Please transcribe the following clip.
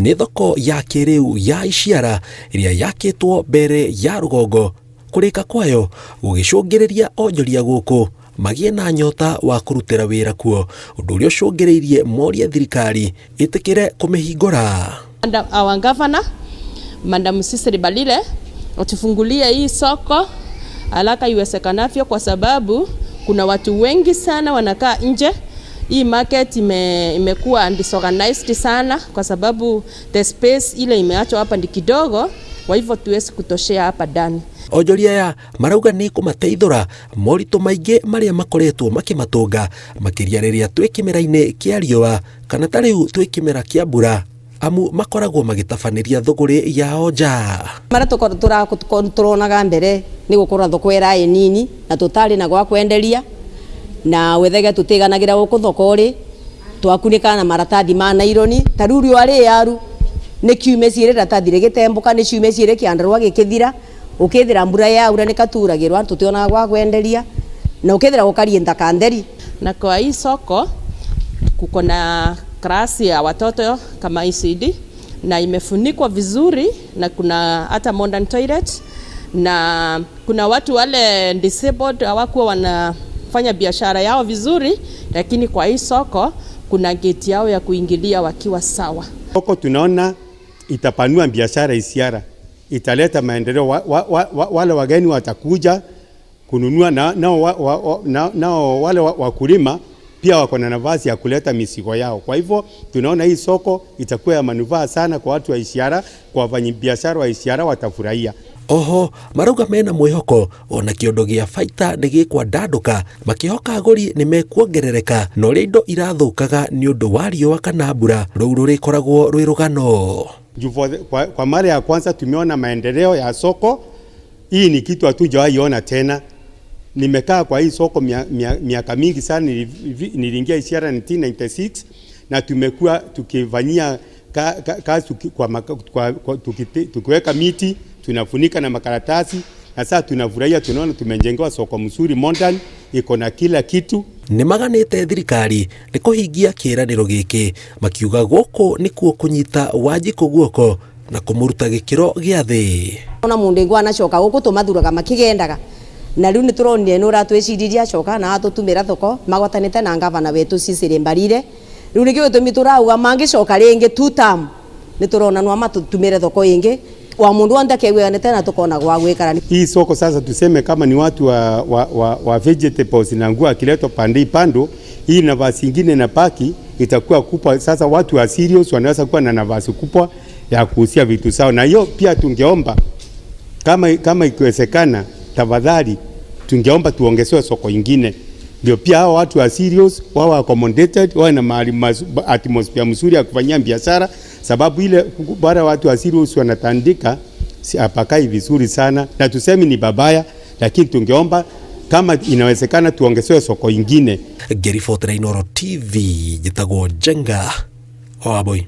Nĩ thoko ya kĩrĩu ya Ishiara ĩrĩa yakĩtwo mbere ya rũgongo kũrĩka kwayo gũgĩcũngĩrĩria onjoria gũkũ magĩe na nyota wa kũrutĩra wĩra kuo, ũndũ ũrĩa ũcũngĩrĩirie morie thirikari ĩtĩkĩre kũmĩhingũra. Our governor, Madam Cecily Mbarire, atufungulie hii soko haraka iwezekanavyo, kwa sababu kuna watu wengi sana wanakaa nje. Hii market imekuwa disorganized sana, kwa sababu the space ile imeachwa hapa ni kidogo, kwa hivyo tuwezi kutoshea hapa ndani. Onjoria aya marauga nĩ kũmateithũra moritũ maingĩ marĩa makoretwo makĩmatũnga, makĩria rĩrĩa twĩ kĩmera-inĩ kĩa riũa kana ta rĩu twĩ kĩmera kĩa mbura, amu makoragwo magĩtabanĩria thũgũrĩ yao nja. Maria turonaga mbere ni gukorwo thoko ĩraĩ nini na tutari na gwa kwenderia na wethege tutiganagĩra gũkũ thoko-rĩ twakunĩkaga na maratathi ma naironi. Ta rĩu riũa rĩaru nĩ kiume ciĩrĩ ratathi rĩgĩtembũka, nĩ ciume ciĩrĩ kĩandarũa gĩkĩthira. Ũkĩthira mbura yaura nĩ katuragĩrwa, tũtionaga gwa kwenderia na ũkĩthira gũkarie nthaka ntheri. Na kwa hii soko kuko na klasi ya watoto kama ECD na imefunikwa vizuri na kuna hata modern toilet, na kuna watu wale disabled hawakuwa wanafanya biashara yao vizuri, lakini kwa hii soko kuna gate yao ya kuingilia wakiwa sawa. Soko tunaona itapanua biashara Ishiara, italeta maendeleo. Wale wageni watakuja kununua na wale wakulima pia wako na nafasi ya kuleta mizigo yao. Kwa hivyo tunaona hii soko itakuwa ya manufaa sana kwa watu wa Ishiara, kwa wafanyabiashara wa Ishiara watafurahia. Oho marauga mena mwĩhoko ona kĩondo gĩa baita nĩ gĩkwandandũka, makĩhoka agũri nĩ mekuongerereka na ũrĩa indo irathũkaga nĩ ũndũ wa riũa kana mbura rũu rũrĩkoragwo rwĩ rũgano. Kwa mara ya kwanza tumeona maendeleo ya soko. Hii ni kitu hatujawahi ona tena. Nimekaa kwa hii soko miaka mingi sana. Niliingia Ishiara 1996 na tumekuwa tukifanyia kazi tukiweka miti, tunafunika na makaratasi, na sasa tunafurahia, tunaona tumejengewa soko mzuri modern, iko na kila kitu. Nĩ maganĩte thirikari nĩ kũhingia kĩĩranĩro gĩkĩ, makiuga gũkũ nĩkuo kũnyita Wanjikũ guoko na kũmũruta gĩkĩro gĩa thĩ. Ona mundu ingwa anacoka gũkũ tũmathuraga makigendaga, na rĩu nĩ tũronire nĩ ũratwĩciririe acoka na atũtumĩra thoko magwatanĩte na ngavana wetu Cecily Mbarire. Rĩu nĩkĩo gĩtũmi tũrauga mangĩcoka rĩngĩ two term, nĩ tũrona no matũtumĩre thoko ĩngĩ wa mundu wothe akeiguanĩte na tukona gwa gwikara. Hii soko sasa tuseme kama ni watu wa vegetables na nguo akiletwa pande pando, hii nafasi ingine na paki itakuwa kubwa. Sasa watu wa serious wanaweza kuwa na nafasi kubwa ya kuuzia vitu sawa, na hiyo pia tungeomba kama ikiwezekana, tafadhali tungeomba tuongezewe soko ingine, ndio pia hao watu wa serious wawe accommodated, wawe na mahali atmosphere mzuri ya kufanyia biashara, sababu ile bara watu wa serious wanatandika si hapakai vizuri sana, na tusemi ni babaya, lakini tungeomba kama inawezekana tuongezewe soko ingine. Ngĩribotera Inooro TV, njĩtagwo Njenga wa Wambui.